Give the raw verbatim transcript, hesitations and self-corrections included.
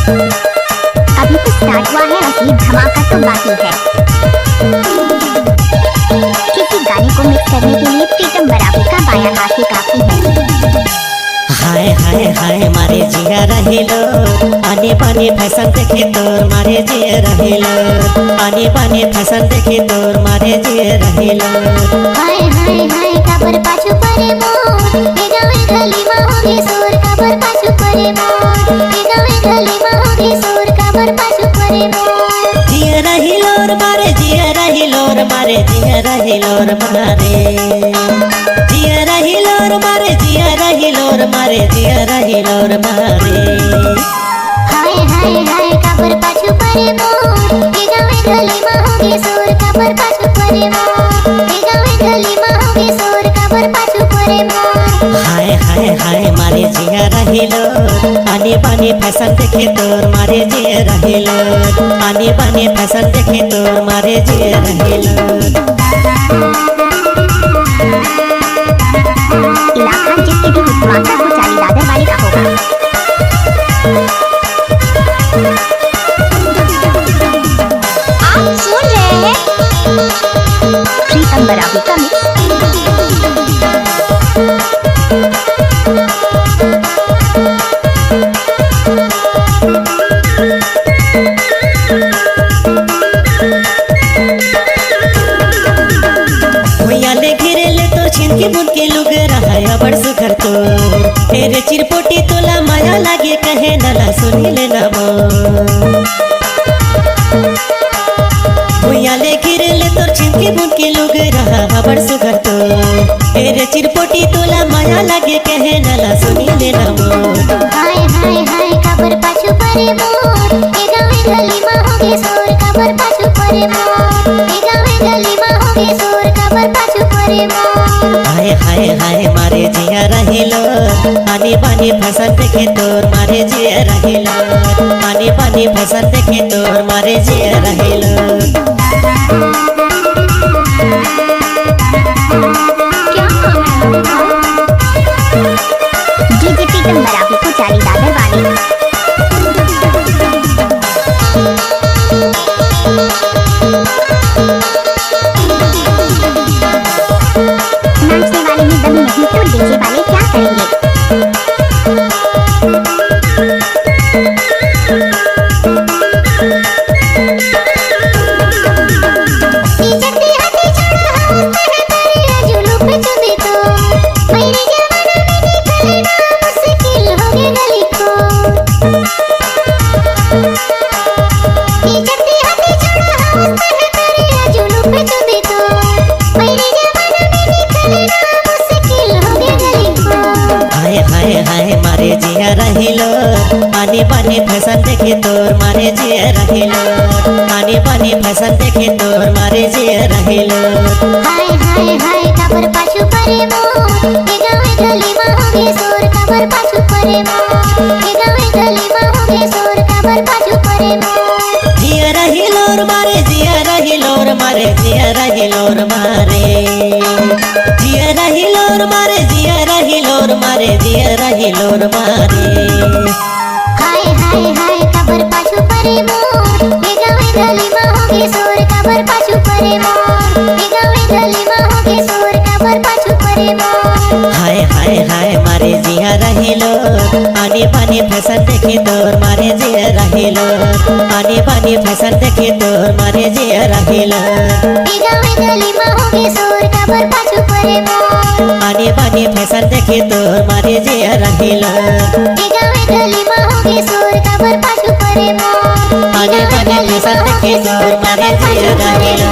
अभी तो स्टार्ट हुआ है, असली धमाका तो बाकी है। किसी गाने को मिक्स करने के लिए प्रीतम बराबर का बायां हाथ ही काफी है। हाय हाय हाय मारे जिया रहिलो, आने बाने फैशन देखे तोर मारे जिया रहिलो, आने बाने फैशन देखे तोर मारे जिया रहिलो। हाय हाय हाय काबर पाछू परे मोर, ए गाँव ए गली मा होगे शोर, काबर पाछू परे मोर, ए गाँव ए गली मा होगे शोर, काबर पाछू परे मोर। जिया रहिलो रे मारे, जिया रहिलो रे मारे, जिया रहिलो रे मारे। जिया रहिलो रे मारे, जिया रहिलो रे मारे, जिया रहिलो रे मारे। हाय हाय हाय काबर पाछू परे मोर, ए गाँव ए गली मा होगे शोर, काबर पाछू परे मोर, ए गाँव ए गली मा होगे शोर, काबर पाछू परे मोर। हाय हाय हाय मारे जिया रहिलो, आने बाने फैशन देखे तोर मारे जिया रहिलो, आने बाने फैशन देखे तोर मारे जिया रहिलो। इलाका जिसके भी माता को चाली दादर वाली का होगा। आप सुन रहे हैं प्रीतम बराबर का मिक्स। भुइयां ले घेरे ले तो छिनकी बुनकी लुगरा है अबड़ सुघर तो। ए रे चिरपोटी तोला माया लागे कहे नला सुनी ले ना मोर। भुइयां ले घेरे ले तोर छिनकी बुनकी लुगरा है अबड़ सुघर तो। ए रे चिरपोटी तोला माया लागे कहे नला सुनी ले ना मोर। हाय हाय हाय काबर पाछू परे मोर, ए गाँव ए गली मा होगे शोर, काबर पाछू परे मोर, ए गाँव ए गली मा होगे शोर, काबर पाछू परे मोर। हाय हाय हाय मारे जिया रहिलो, आने बाने फैशन देखे तोर मारे जिया रहिलो, आने बाने फैशन देखे तोर मारे जिया रहिलो। क्या? डीजे प्रीतम बराबर को चाली दादर वाले। नाचने वाले में दम नहीं तो डीजे वाले क्या करेंगे? हाय हाय हाय मारे जिया रहिलो, आने बाने फैशन देखे तोर मारे जिया रहिलो, आने बाने फैशन देखे तोर मारे जिया रहिलो। हाय हाय हाय काबर पाछू परे मोर, ए गाँव ए गली मा होगे शोर, काबर पाछू परे मोर, ए गाँव ए गली मा होगे शोर, काबर पाछू परे मोर। जिया रहिलो रे मारे, जिया रहिलो रे मारे, जिया रहिलो रे मारे। जिया रहिलो रे मारे, जिया रहिलो रे मारे, जिया रहिलो रे मारे। हाय हाय हाय काबर पाछू परे मोर, ए गाँव ए गली मा होगे शोर, काबर पाछू परे मोर, ए गाँव ए गली मा होगे शोर, काबर पाछू परे मोर। हाय हाय हाय मारे जिया रहिलो, आने बाने फैशन देखे तोर मारे जिया रहिलो, आने बाने फैशन देखे तोर मारे जिया रहिलो। ए गाँव ए गली मा होगे शोर, काबर पाछू परे मोर। आने बाने फैशन देखे तोर मारे जिया रहिलो। ए गाँव ए गली मा होगे शोर, काबर पाछू परे मोर। आने बाने फैशन देखे तोर मारे जिया रहिलो।